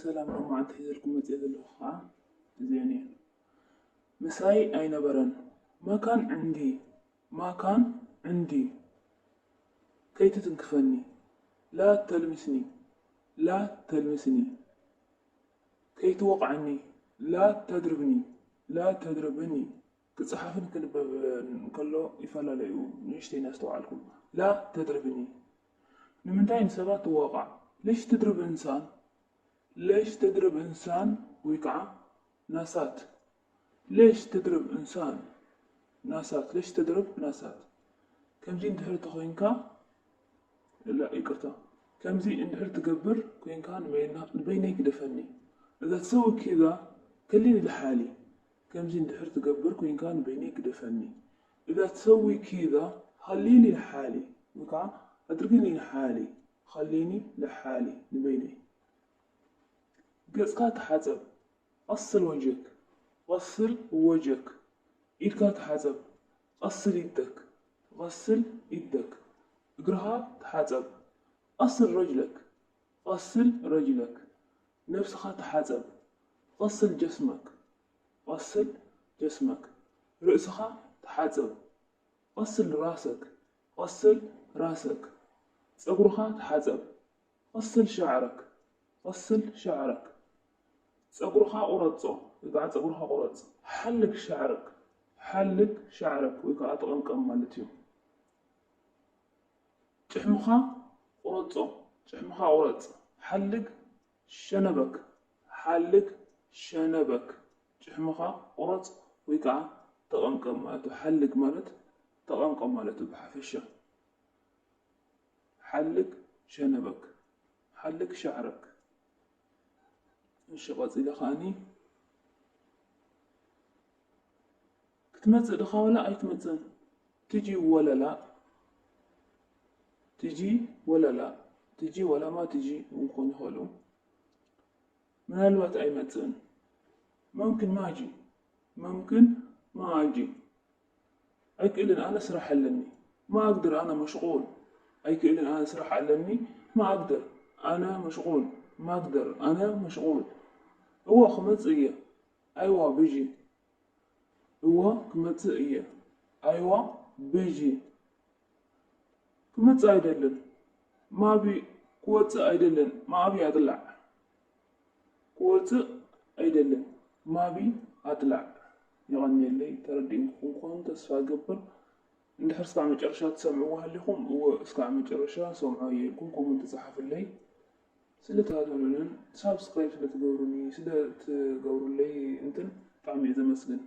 ሰላም፣ ሎማዓንቲ ሒዘልኩም መፅየ ዘለኹ ከዓ እዚአን እየን። ምሳይ ኣይነበረን። ማካን ዕንዲ፣ ማካን ዕንዲ፣ ከይትትንክፈኒ፣ ላ ተልምስኒ፣ ላ ተልምስኒ፣ ከይትወቕዐኒ፣ ላ ተድርብኒ፣ ላ ተድርብኒ። ክፅሓፍን ክንበብን ከሎ ይፈላለዩ፣ ንእሽተይ እናስተውዓልኩም። ላ ተድርብኒ። ንምንታይ ንሰባት ትዋቓዕ? ليش تضرب إنسان؟ ليش تضرب إنسان ወይ ከዓ ናሳት። ليش تضرب إنسان؟ ናሳት። ليش تضرب ናሳት። ከምዚ እንድሕር ተኾይንካ፣ ላ፣ ይቅርታ፣ ከምዚ እንድሕር ትገብር ኮይንካ ንበይና-፣ ንበይነይ ግደፈኒ። إذا تسوي كذا خليني لحالي። ከምዚ እንድሕር ትገብር ኮይንካ ንበይነይ ግደፈኒ። إذا تسوي كذا خليني لحالي። ወይ ከዓ اتركني لحالي. خليني لحالي፣ ንበይነይ። ገጽካ ተሓጸብ። غسل وجهك، غسل وجهك። ኢድካ ተሓጸብ። غسل يدك، غسل يدك። እግርኻ ተሓጸብ። غسل رجلك، غسل رجلك። ነብስኻ ተሓጸብ። غسل جسمك، غسل جسمك። ርእስኻ ተሓጸብ። غسل راسك، غسل راسك። ጸጉርኻ ተሓጸብ። غسل شعرك، غسل شعرك. ጸጉርኻ ቁረጾ ወይ ከዓ ጸጉርኻ ቁረጽ። حلق شعرك، حلق شعرك ወይ ከዓ ተቐምቀም ማለት እዩ። ጭሕምኻ ቁረጾ፣ ጭሕምኻ ቁረጽ። حلق شنبك، حلق شنبك። ጭሕምኻ ቁረጽ ወይ ከዓ ተቐምቀም ማለት እዩ። حلق ማለት ተቐምቀም ማለት እዩ ብሓፈሻ። حلق شنبك، حلق شعرك። እሺ፣ ቀጺለ ከኣኒ ክትመጽእ ድኻ ወላ ኣይትመጽእን? ትጂ ወላ ላ? ትጂ ወላ ላ? ትጂ ወላ ማ ትጂ እውን ክኾኑ ይኽእሉ። ምናልባት ኣይመጽእን። ممكن ما أجي، ممكن ما أجي። ኣይክእልን፣ ኣነ ስራሕ ኣለኒ። ما أقدر، أنا مشغول። ኣይክእልን፣ ኣነ ስራሕ ኣለኒ። ما أقدر، أنا مشغول። ما أقدر، أنا مشغول። እወ፣ ክመጽእ እየ። ኣይዋ፣ ብጂ። እወ፣ ክመጽእ እየ። ኣይዋ፣ ብጂ። ክመጽእ ኣይደልን። ማቢ፣ ክወጽእ ኣይደልን። ማቢ ኣጥላዕ። ክወጽእ ኣይደልን። ማቢ ኣጥላዕ። የቐንየለይ፣ ተረዲእኩም ክኾኑ ተስፋ እገብር። እንድሕር እስካዕ መጨረሻ ትሰምዕዎ ሃሊኹም፣ እወ፣ እስካዕ መጨረሻ ሰምዖ እየ ኢልኩም ኮመንት ጸሓፉለይ። ስለ ትከታተሉንን ሳብስክራይብ ስለ ትገብሩኒ፣ ስለ ትገብሩለይ እንትን ብጣዕሚ እየ ዘመስግን።